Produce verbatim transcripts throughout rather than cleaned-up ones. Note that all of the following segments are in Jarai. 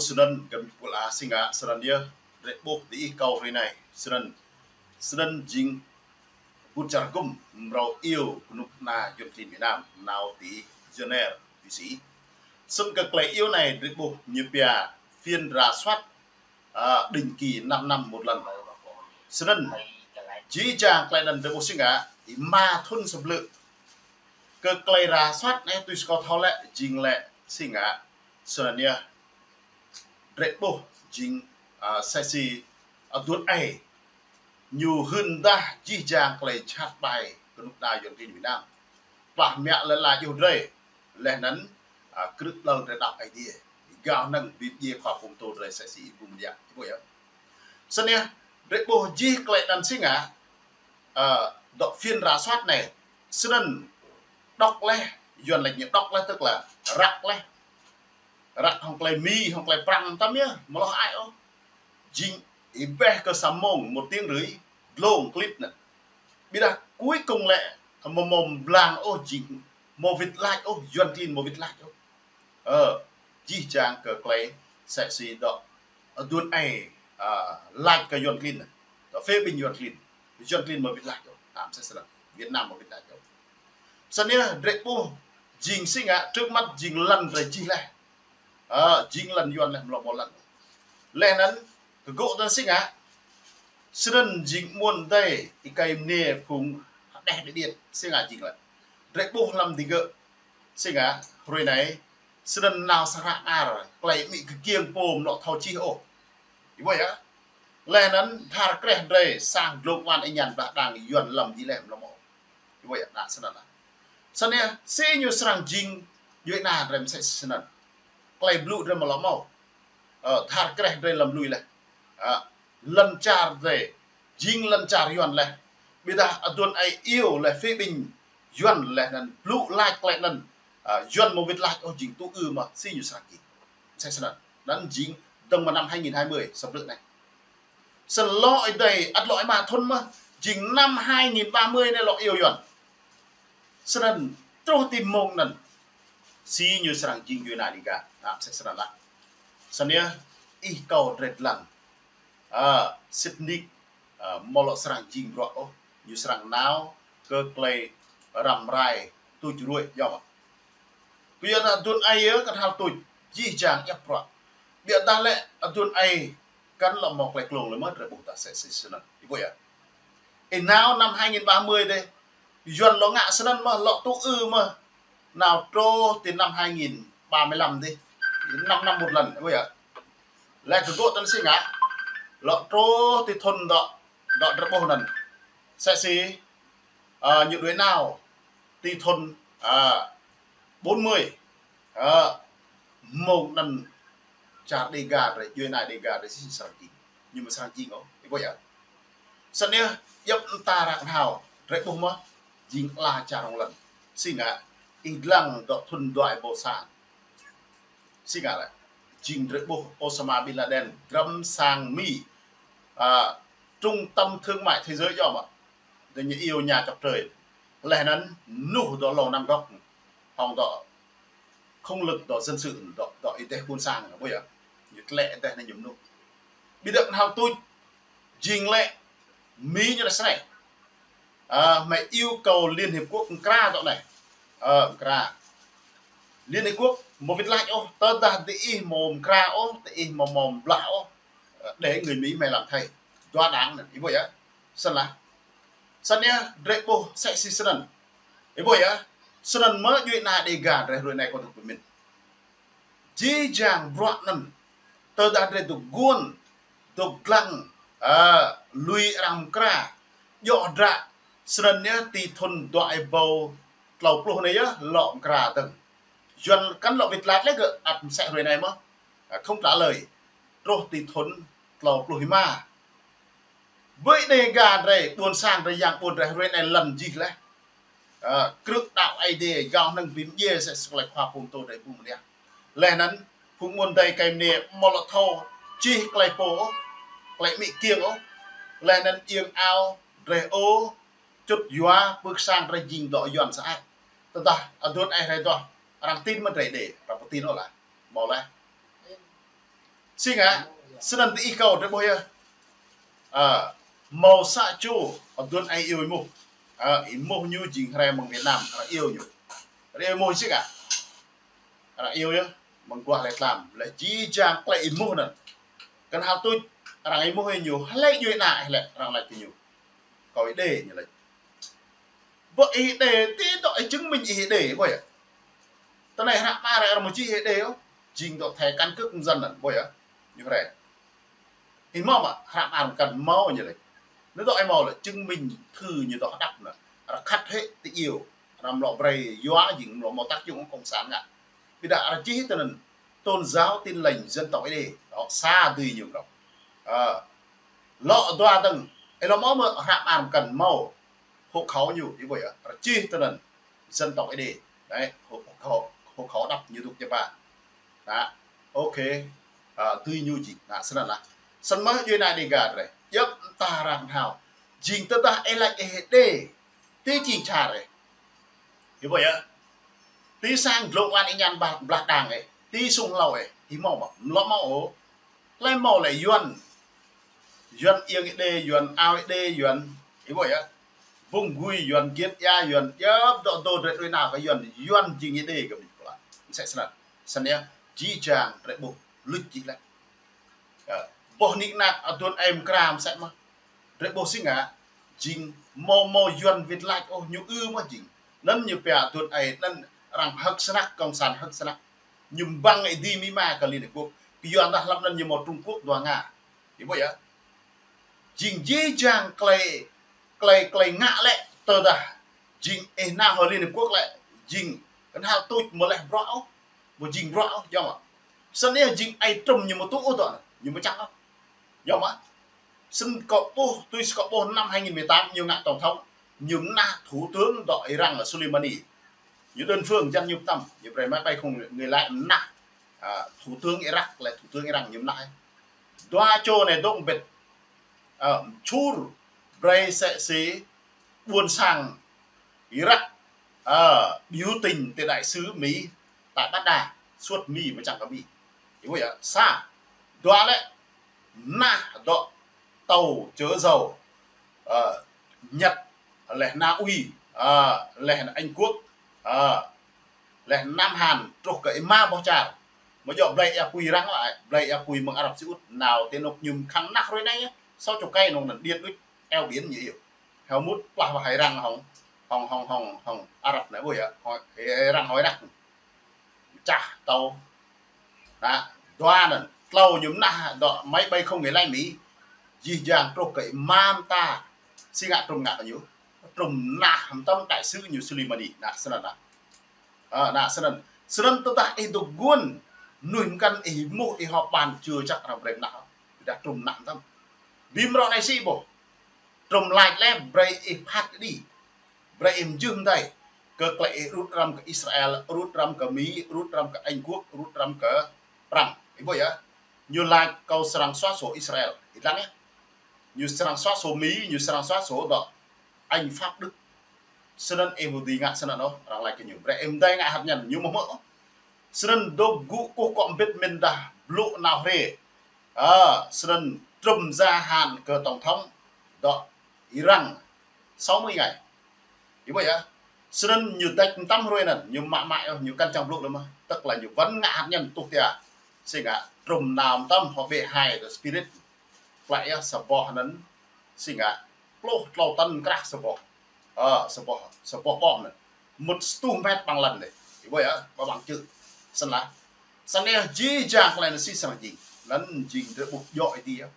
Snăn gam pul a sing a, snăn yơh, drei ƀuh ti ih kâo hrơi anai. Snăn, snăn jing ƀut čar gum mrâo iêu kơnuk kơna Yuăn klin Việt Nam nao ti Geneva, Thụy Sĩ. Snăn kơ klei iêu anai drei ƀuh ñu pia phiên rà soát, à, định kỳ năm năm một lần. Snăn, jih jang klei anăn drei ƀuh sing a, ih ma thŭn sa blư̆. Kơ klei rà soát anei tui si kâo thâo lĕ, jing lĕ sing a, snăn yơh, drei ƀuh jing, à, msĕ si, à, aduôn aê. Ñu hưn dah jih jang klei jhat ƀai kơnuk kơna Yuăn klin Việt Nam. Plah mă lăn ala djuh drei. Leh anăn, à, krư̆ đăl drei đăo Aê Diê. Gao năng bi mdjiê khua pô mtô drei msĕ si Y-Bum Yak. Ih ƀuh yơh. Snăn yơh, drei ƀuh jih klei anăn sing a, à, dŏ phiên rà soát anei. Snăn đŏk leh, Yuăn lač ñu đŏk leh tức là răk leh. Răk hŏng klei Mi, hŏng klei Prăng tăm yơh, amâo lŏ ai ôh. Jing ih ƀĕ kơ sa mông, một tiếng rưỡi, dlông clip anăn. Ƀiădah cuối cùng lĕ, amâo mâo mblang ôh jing, amâo wĭt lač ôh, Yuăn klin amâo wĭt lač ôh. Ơ, jih jang kơ klei msĕ si dŏ aduôn aê, à, lač kơ Yuăn klin. Dŏ phê bình Yuăn klin. Yuăn klin amâo wĭt lač ôh. À, msĕ snăn. Việt Nam amâo wĭt lač ôh. Snăn yơh, drei ƀuh jing sing a, trước mắt jing lăn drei jih leh. Ơ, jing lăn Yuăn leh, amâo lŏ mâo lăn. Leh anăn, kơ gŏ tăn sing a, snăn jing muôn dei, ih kơi mniê phung hđeh điêt điêt, sing a jing leh. Drei ƀuh hlăm digơ̆, sing a, hrơi anei, snăn nao sa hră ar, klei amĭ kkiêng pô amâo lŏ thâo čih ôh. Ih ƀuh yơh. Leh anăn dhar kreh drei sang dlông wan êñan blah đang Yuăn lăm jih leh amâo lŏ mâo. Ih ƀuh yơh, anăn snăn lah. Snăn yơh, si ñu srăng jing, djuê ana drei msĕ snăn. Klei blŭ drei amâo lŏ mâo. Ơ, dhar kreh drei lăm lui leh. Ơ, lăn čar drei, jing lăn čar Yuăn leh. Ƀiădah aduôn aê iêu leh phê bình Yuăn leh anăn blŭ lač klei anăn. Ơ, Yuăn amâo wĭt lač ôh jing tŭ ư mơh, si ñu srăng jing. Msĕ snăn. Anăn jing dơ̆ng mơ̆ng năm hai nghìn hai mươi, sa blư̆ anei. Snăn lŏ ih dei, ăt lŏ ih ma thŭn mơh, jing năm hai nghìn ba mươi anei lŏ iêu Yuăn. Snăn truh ti mông anăn, si ñu srăng jing djuê ana Đêga. À, msĕ snăn lah. Snăn yơh, ih kâo drei dlăng. À, sĭt nik, à, amâo lŏ srăng jing bruă ôh, ñu srăng nao kơ klei răm rai tuč ruĕ, yơh mơh. Kyuadah aduôn aê yơh knhal tuč, jih jang djăp bruă. Ƀiădah lĕ aduôn aê kăn lŏ mâo klei klông lĕ mơh, drei ƀuh dah msĕ si snăn. Ih ƀuh yơh. Ih nao năm hai nghìn ba mươi dih, Yuăn lŏ ngă snăn mơh, lŏ tŭ ư mơh. Nao truh ti năm hai nghìn ba mươi lăm dih. Năm năm một lần, ih ƀuh yơh. Leh kơ gŏ tăn sing a, lŏ truh ti thŭn dŏ, dŏ drei ƀuh anăn. Msĕ si, ơ, ñu đuĕ nao ti thŭn, ơ, bốn mươi. Ơ, mông anăn čar Đêga drei, djuê ana Đêga drei si srăng jing. Ñu amâo srăng jing ôh, ih ƀuh yơh. Snăn yơh, djăp mta arăng hao, drei ƀuh mơh, jing ala čar rŏng lăn. Sing a, ih dlăng dŏ thŭn dua êbâo sa. Sing a lĕ, jing drei ƀuh Osama bin Laden, drăm sang Mi, à, trung tâm thương mại thế giới yơh mơh. Dê ñu iêu nhà chọc trời. Leh anăn mnuih dŏ Lầu Năm Góc, hŏng dŏ không lực dŏ dân sự dŏ, dŏ êdeh ƀuôn sang, ƀuh yơh. Ñu tlĕ êdeh anăn ñu mnuih. Ƀiădah knhal tuč, jing lĕ, Mi ñu lač snei. À, hmei yêu cầu Liên Hiệp Quốc mkra dŏ anei. Ơ, mkra. Liên Hiệp Quốc amâo wĭt lač ôh, tơdah diih amâo mkra ôh, diih amâo mâo blah ôh. Ơ, để người Mỹ hmei làm thay. Dua đảng anăn, ih ƀuh yơh. Snăn lah. Snăn yơh, drei ƀuh msĕ si snăn. Ih ƀuh yơh. Snăn mơh djuê ana Đêga drei hrơi anei kâo dôk pơmĭn. Jih jang bruă anăn, tơdah drei dôk guôn, dôk dlăng, ơ, lui arăng mkra, djŏ hdră, snăn yơh ti thŭn dua êbâo tlâo pluh anei yơh, lŏ mkra dơ̆ng. Yuăn kăn lŏ wĭt lač leh kơ ăt msĕ hrơi anei mơh, à, không trả lời. Truh ti thŭn tlâo pluh êma. Ƀơi Đêga drei, ƀuôn sang drei, yang ƀuôn drei, hrơi anei lăn jih leh. Ơ, krư̆ đăo Aê Diê, gao năng bi mdjiê msĕ si klei khua pô mtô drei ƀuh mơ̆n yơh. Leh anăn, phung muôn dei kơi mniê amâo lŏ thâo čih klei pô ôh, klei amĭ kkiêng ôh. Leh anăn iêng ao, drei ôh, čŭt yua, pưk sang drei jing dŏ Yuăn sơăi. Tơdah aduôn aê drei dŏ, arăng tin mơ̆ drei đê, arăng pơtin ôh lah. Mâo leh. Si ngă, snăn tơ ih kâo drei ƀuh yơh. Ơ, hmâo sa čô aduôn aê iêu êmuh. Ơ, êmuh ñu jing hrơi mơ̆ng Việt Nam, arăng iêu ñu. Arăng iêu êmuh si ngă. Arăng iêu yơh, mơguah lĕ tlam, lĕ jih jang klei êmuh anăn. Kăn hal tuč, arăng êmuh ñu, hlei djuê ana ih lĕ, arăng lač kơ ñu. Kâo Êđê ñu lač. Ƀơ Êđê, ti dŏ ih chứng minh Êđê, ƀuh yơh. Tơ anai hră mơar arăng mơ̆ čih Êđê ôh, jing dŏ thẻ căn cước công dân anăn, ƀuh yơh. Ñu hrĕ. Ih hmâo mơ̆, hră mơar mkăn hmâo ñu lač. Ñu dŏ ih hmâo lĕ chứng minh thư ñu dŏ hđăp anăn. Arăng khăt hĕ ti iêu, arăng mlŏ brei yua jing mlŏ hmâo tác dụng cộng sản ngă. Ƀiădah arăng čih tơ anăn tôn giáo Tin Lành dân tộc Êđê. Dŏ sa dưi ñu kâo. Ơ. Lŏ dua dơ̆ng, ih lŏ hmâo mơ̆ hră mơar mkăn hmâo. Hộ khẩu ñu, ih ƀuh yơh, arăng čih tơ anăn dân tộc Êđê. Đấy, hộ, hộ khẩu, hộ khẩu đăp ñu dôk čơpa. Đó, ok, à, dưi ñu jing, đó, snăn lah. Snăn mơ̆ djuê ana Đêga drei, djăp mta arăng thâo. Jing tơdah ih lač Êđê, ti čing čar ih. Ih ƀuh yơh. Ti sang dlông wan ih ñan blah, blah đang ih, ti sung hlâo ih, ih hmâo mơ̆, lŏ hmâo ôh. Hlei hmâo lĕ Yuăn. Yuăn iêng Êđê, Yuăn ao Êđê, Yuăn, ih ƀuh yơh. Vùng gui Yuăn giêt ia, Yuăn djăp dŏ dô drei đuĕ nao kơ Yuăn, Yuăn jing Êđê kơ ƀing pla. Msĕ snăn. Snăn yơh, jih jang drei ƀuh, luč jih lĕ. Ơ, boh nik nak aduôn aê mkra msĕ mơh. Drei ƀuh si ngă, jing hmâo hmâo Yuăn wĭt lač ôh ñu ư mơh jing. Anăn ñu pia aduôn aê, anăn arăng hơ̆k snăk, cộng sản hơ̆k snăk. Ñu ƀăng ih di mĭ ma kơ Liên Hiệp Quốc. Kyuadah hlăm anăn ñu hmâo Trung Quốc dua ngă. Ih ƀuh yơh. Jing jih jang klei, klei, klei ngă lĕ tơdah jing ih nao hŏ Liên Hiệp Quốc lĕ jing kăn hal tuč mơ̆ leh bruă ôh. Mơ̆ jing bruă ôh, yơh mơ̆. Snăn yơh jing ai Trump ñu mơ̆ tŭ ôh dŏ anăn, ñu mơ̆ čang ôh. Yơh mơ̆. Snăn kâo ƀuh, tui si kâo ƀuh năm hai nghìn mười tám ñu ngă tổng thống, ñu mnah thủ tướng dŏ Iran lĕ Soleimani. Ñu đơn phương jăn ñu pơtăm, ñu brei máy bay không người lái mnah, à, thủ tướng Iraq lĕ thủ tướng Iran ñu mnah. Dua čô anei dôk mbĭt, à, čur brei msĕ si ƀuôn sang Iraq, à, biểu tình ti đại sứ Mỹ tại Baghdad, suôt Mi mơ̆ čang kơ Mi. Ih ƀuh yơh, sa. Dua lĕ, mnah dŏ tàu chở dầu, à, Nhật, leh Na Uy, à, leh Anh Quốc, à, leh Nam Hàn truh kơ êma boh čar. Mơ̆ djŏ blei ia pui arăng lĕ, blei ia pui mơ̆ng Arab Saudi nao ti anôk ñu khăng mnah hruê anei, sáu chục cây anôk anăn điện đuč, eo biển ñu iêu. Heo mŭt plah wah arăng hŏng, hŏng, hŏng, hŏng, hŏng Arab anei ƀuh yơh, hŏng, arăng hŏng Iraq. Mčah tâo. Nă, dua anăn, tlâo ñu mnah dŏ máy bay không người lái Mi. Jih jang truh kơ êma mta. Si ngă Trump ngă kơ ñu. Trump mnah mtam đại sứ ñu Soleimani. Nă, snăn nă. Ơ, nă, snăn. Snăn tơdah ih dôk guôn. Mnuih mkăn ih êmuh ih họp bàn čơ čăk arăng brei mnah. Ƀiădah Trump mnah mtam. Bi mrâo anei si ƀuh. Trump lač leh brei ih phat kđi. Brei ih mjưh mdei. Kơ klei ih rŭt răm kơ Israel, rŭt răm kơ Mi, rŭt răm kơ Anh Quốc, rŭt răm kơ Prăng. Ih ƀuh yơh. Ñu lač kâo srăng xóa sổ Israel. Ih dlăng yơh. Ñu srăng xóa sổ Mi, ñu srăng xóa sổ dŏ Anh, Pháp, Đức. Snăn ih ƀu dưi ngă snăn ôh, arăng lač kơ ñu. Brei ih mdei ngă hăt ñăn, ñu mơ̆ hmư̆ ôh. Snăn dôk gŭ kơkuh kŏ mbĭt mĭn dah blŭ nao hriê. Ơ, snăn Trump gia hạn kơ tổng thống dŏ Iran sáu mươi ngày. Ih ƀuh yơh. Snăn ñu dăč mtam hruê anăn, ñu mă mă yơh, ñu kăn čang blŭ lơ mơh. Tức là ñu wăn ngă hăt ñăn tuh tia. Si ngă Trump nao mtam hŏ bĕ hai tơ spirit. Plei yơh sa boh anăn, si ngă, pluh tlâo tăn krah sa boh. Ơ, sa boh, sa boh bom anăn. Mŭt sa êtuh met ƀăng lăn dih. Ih ƀuh yơh, ƀăng čư̆. Snăn lah. Snăn yơh jih jang klei anăn si srăng jing. Anăn jing drei ƀuh djŏ ih dih yơh.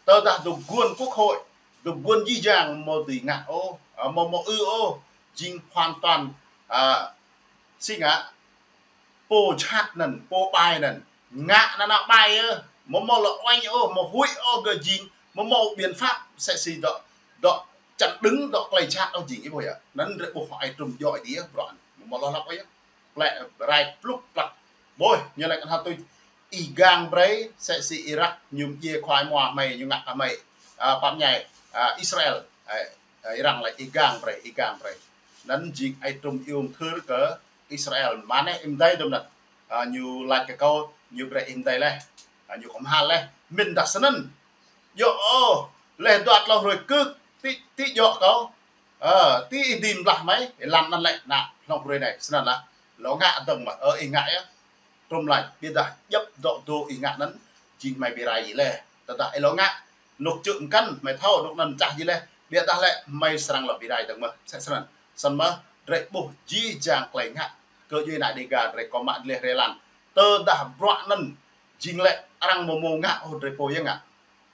Tơdah dôk guôn quốc hội, dôk guôn jih jang mâo dưi ngă ôh, ơ, mâo, mâo ư ôh, jing hoàn toàn, ơ, si ngă, pô jhat anăn, pô ƀai anăn. Ngă nanao ƀai yơh, mâo mâo lŏ uañ ôh, mâo huĭ ôh gơ̆ jing, mâo mâo biện pháp msĕ si dŏ, dŏ chặn đứng dŏ klei jhat ôh jing ih ƀuh yơh. Anăn drei ƀuh ai Trump djŏ ih dih yơh, bruă anăn. Mâo mâo lŏ hlăp ôh yơh. Plei rai plŭk plăk. Ƀuh, ñu lač kăn hăt tuč. Ih gang brei, msĕ si Iraq, ñu mdjiê khua mua hmei, ñu ngă kơ hmei. À, pap ñai, à, Israel. À, à, Iran lač ih gang brei, ih gang brei. Anăn jing ai Trump iêu mthưr kơ Israel. Mơ̆ anei ih mdei dŭm anăn. À, ñu lač kơ kâo, ñu brei ih mdei leh. Ñu kơmhal leh, min dah snăn. Yơh, ôh, leh dua tlâo hruê kơ̆k, ti, ti jŏk kâo. Ơ, ti ih dim blah mơi, lăn anăn lĕ, nă, hlŏng hruê anai, snăn lah. Lŏ ngă dơ̆ng mơ̆, ơ, ih ngă yơh. Trôm lač, ƀiădah djŏp dŏ dô ih ngă anăn, jing mơi bi rai jih leh. Tơdah ih lŏ ngă, nuk čư̆ mkăn, mơi thâo, nuk anăn čah jih leh. Ƀiădah lĕ, mơi srăng lŏ bi rai dơ̆ng mơ̆, sĕ snăn. Snăn mơ̆, drei ƀuh jih jang klei ngă, kơ djuê ana Dega drei kơ mă dleh rê lăn. Tơdah bruă anăn, jing lĕ arăng mơ̆ mơ̆ ngă ôh drei pô yơh ngă.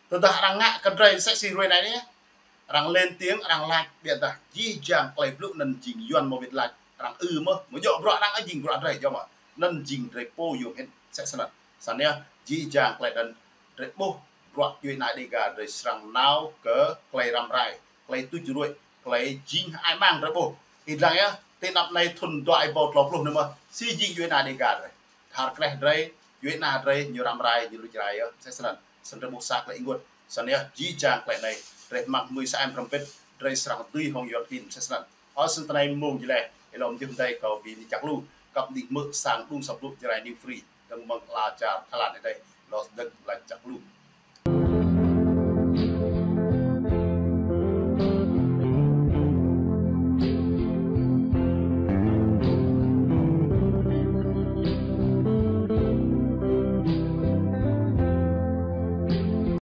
Tơdah arăng ngă kơ drei sĕ si hruê anai anei. Arăng lên tiếng, arăng lač, ƀiădah jih jang klei blŭ anăn jing Yuăn mơ̆ wĭt lač, arăng ư mơ̆, mơ̆ djŏ bruă arăng ơ jing bruă drei djŏ mơ̆. Anăn jing drei pô yuôm hĭn, sĕ snăn. Snăn yơh, jih jang klei anăn drei ƀuh, bruă djuê ana Dega drei srăng nao kơ klei răm rai, klei tuč ruĕ, klei jing hơăi mang drei ƀuh. Ih dlăng yơh, ti anăp anei thŭn dua êbâo tlâo pluh anei mơ̆, si jing djuê ana Dega drei. Dhar kreh drei, djuê ana drei, ñu răm rai, ñu luč rai yơh, sĕ snăn. Snăn drei ƀuh sa klei ênguôt. Snăn yơh, jih jang klei anei, drei hmăng hmưi sa em hrŏm hơbĭt, drei srăng dưi hŏng Yuăn klin, sĕ snăn. Ơ snăn tơ anei mông jih leh, ih lŏm jưh mdei kâo bi ni čăk lu, kăp đĭ hmư̆ sang đŭng sa blŭ Jarai New Free, dơ̆ng mơ̆ng ala čar Thái Lan adih, lŏ dơ̆ng lač čăk lu.